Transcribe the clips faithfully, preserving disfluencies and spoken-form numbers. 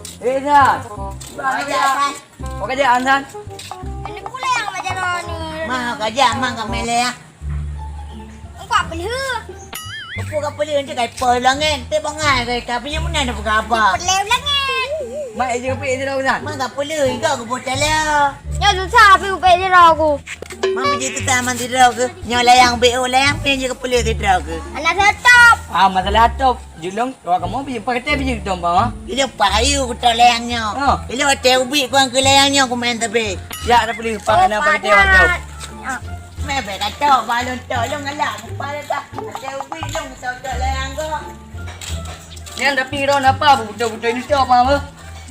Eh, San. Apa kerja, San? Apa kerja, San? Ini pula yang belajar ni. Mah kerja, mah kat Malay, ah. Engkau apa ni? Apa kau boleh nanti kai pol langit? Teh bangai kai tapi yang mana ada apa? Boleh langit. Mak, eh, jemput je dah, San. Mak, tak boleh. Enggak, aku bocah lah. Ya, susah, tapi upek je dah aku. Mak, pergi tu taman tidur ke? Nyonya layang B O, layang pun je kepala tidur ke? Anak tetap. Ah, masalah top. Julong, awak kamu pergi pakai teh pergi dong, Bang, ah? Dia pahayu kutok layang nyoe. Ha. Dia hotel ubit kuang ke layang nyoe ku main tapi. Ya, tak boleh pakai nama pakai teh waktu. Meh, beh, kata balon tolong alah. Lupa dah. Hotel ubit long kutok layang kau. Nyan tapi ron apa? Betul-betul ni cok, Bang, apa?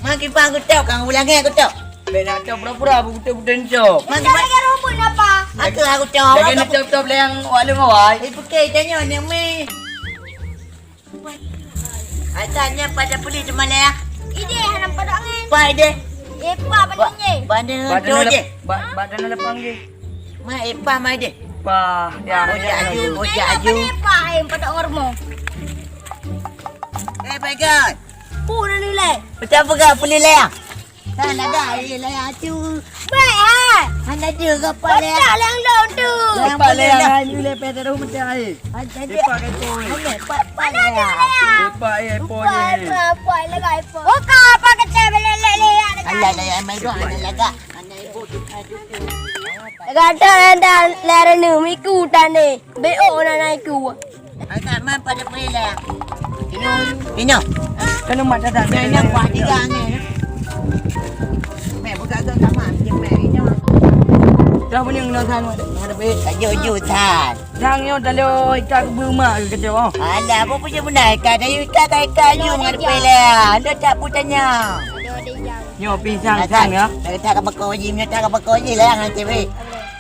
Mak, kiban kutok, kang ulang eh kutok. Bek nak cok pura-pura, betul-betul ni cok. Mak, kiban. Lagi robot apa? Aku, aku cok. Lagi ni cok-cok layang wak lung awai. Eh, pakai tanya ni, Mi. Asalnya pada pulih teman ya. Ide hana padok angin. Pak ide. Eh, pak, pada ni. Pada tu je. Badan lepang je. Ma, eh, pak, ma ide. Pak, ya. Ojak aju, ojak aju. Pak, eh, padok ngormo. Eh, baikkan. Pun ni lai. Macam apa kau pulih lai, ah? Kan ada air layan tu. Baik, hai. Hana ada ke pak layan? Pecah layan lom tu. Layan pecah layan, hai, ni lepeh terus macam air. Ada, ada. Lepak ke tu, eh? Ada, pak, pak layan. Lepak, eh, po je. Pak, pak, legai, pak. Buka apa kecil belek-belek, ada. Alah, layan mai dok, ada lagak. Ada ibu tu, ada tu. Lagak ada, ada, layan ni, miku tadi. Beo na naiku. Agak man pada pui lah. Ino. Ino. Kalau mak datang. Ino, ino, kuah tiga ni. Mek buka tu sama, je mek ino. Dah punya ino san, ada pui. Kaju ju san. Sang nyo talo ikat ke rumah ke kacau. Alah, apa punya benar ikat? Dah ikat, ikat ju menghadapi lah. Anda tak pun tanya. Nyoe pisang sang ya. Dah kata ka bako ji, nyoe ka bako ji lah ngan cewek.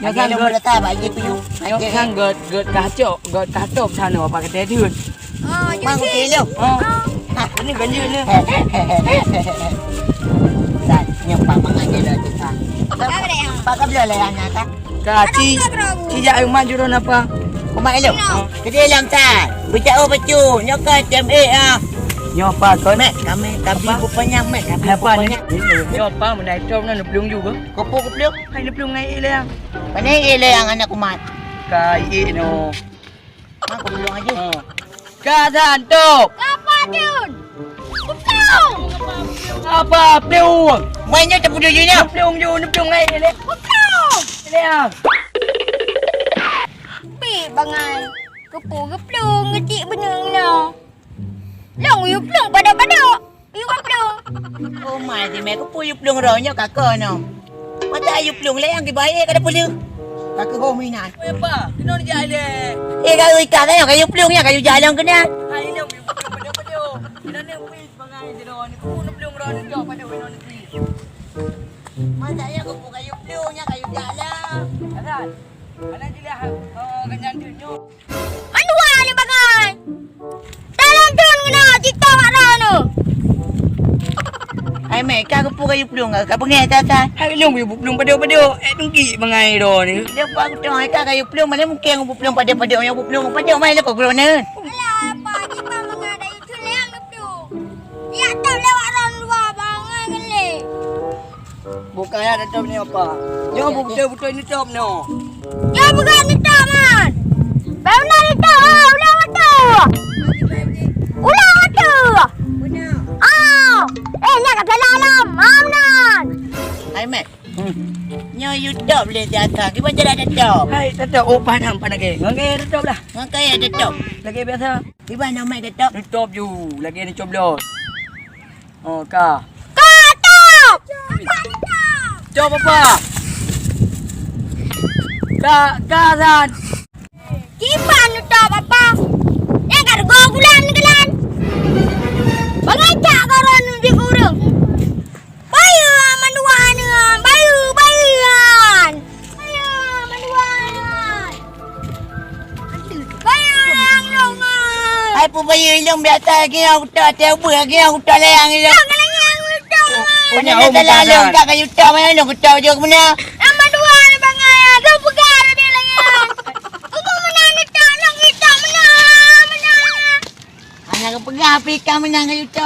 Nyoe sang göt. Dah tak bak ji piyu. Nyoe sang göt, göt kacok, göt katop sana apa kata tu. Oh, mang kilo. Oh. Ha, ini ganjil ni. San, nyoe pak mangan je dah tu. Pak ka bela lah anak kan? Ka, ci, ci jak rumah jurong apa? Rumah elok. Ino. Jadi lam tan. Bejak oh becu. Nyoe ka C M A ah. Nyoe apa kau? Mek, kami, kami bukannya mek, kami apa ni? Bukannya. Nyoe apa menai tom na neuplueng juga? Kopo keuplueng? Hai neuplueng ngai ileng. Mana ileng anak kumat? Ka i no. Aku belum aja. Ha. Ka santop. Ka apa, Dun? Kuplung. Apa, plueng? Mainnya tak boleh je nya. Plueng je, plueng ai le. Kuplung. Ile ah. Pi bangai. Kepu geplung ngecik beneung na. Long yu plueng pada-pada. Yu plueng. Oh mai, di mai kepu yu plueng ro nyo kaka no. Mata yu plueng le yang dibayar kada pulih. Kaka ho minan. Apa? Kena dijak le. Eh, kayu ikan tanya kayu plueng nya kayu jalan kena. Hai, ini yu plueng pada-pada. Kena ni wis bangai je dah ni. Kepu yu plueng ro ni pada wino ni. Mata ya kepu kayu plueng nya kayu jalan. Jalan. Mana jelas, oh, ganyan dunia. Mandua ni bagai. Dalam tu kena cita mak dah tu. Ai mai ka kepu kayu plueng ka bengeh tata. Hai long yu plueng pada-pada. Eh tungki bangai dah ni. Dia buat tu ai ka kayu plueng mana mungkin yu plueng pada-pada yu plueng pada mai lah kau gronen. Alah apa kita mengadai tu leang tu. Ya tak lewat orang luar bangai gele. Bukan ya tetap ni apa? Nyo betul-betul ni top no. Nyo bukan ni top man. Baru nak ni top ah, ulang waktu. Ulang waktu. Ah, eh nak kat dalam. Mam nan. Hai Mek. Hmm. Nyo yu top le jasa. Kiban cara ada top. Hai tetap oh panang panang ke. Ngai tetap lah. Ngai ada top. Lagi biasa. Kiban nama ada top. Top ju. Lagi ni coblos. Oh, ka. Ka, top! Top apa? Ka, ka, San. Kiban top apa? Yang ka rego bulan ni kelan. Bangacak koron di kurung. Bayu mandua ni, bayu, bayu. Bayu mandua ni. Bayu yang dong. Ai pu bayu ilong biasa lagi yang utak teh ubah lagi yang utak layang ilong. Punya umum tak ada. Kayu tak mana long kita je guna. Yang mandua ni bangai. Kau pegang dia lagi. Aku menang ni tak long kita menang. Menang. Hana geupeugah pih ka meunang keu Yuto.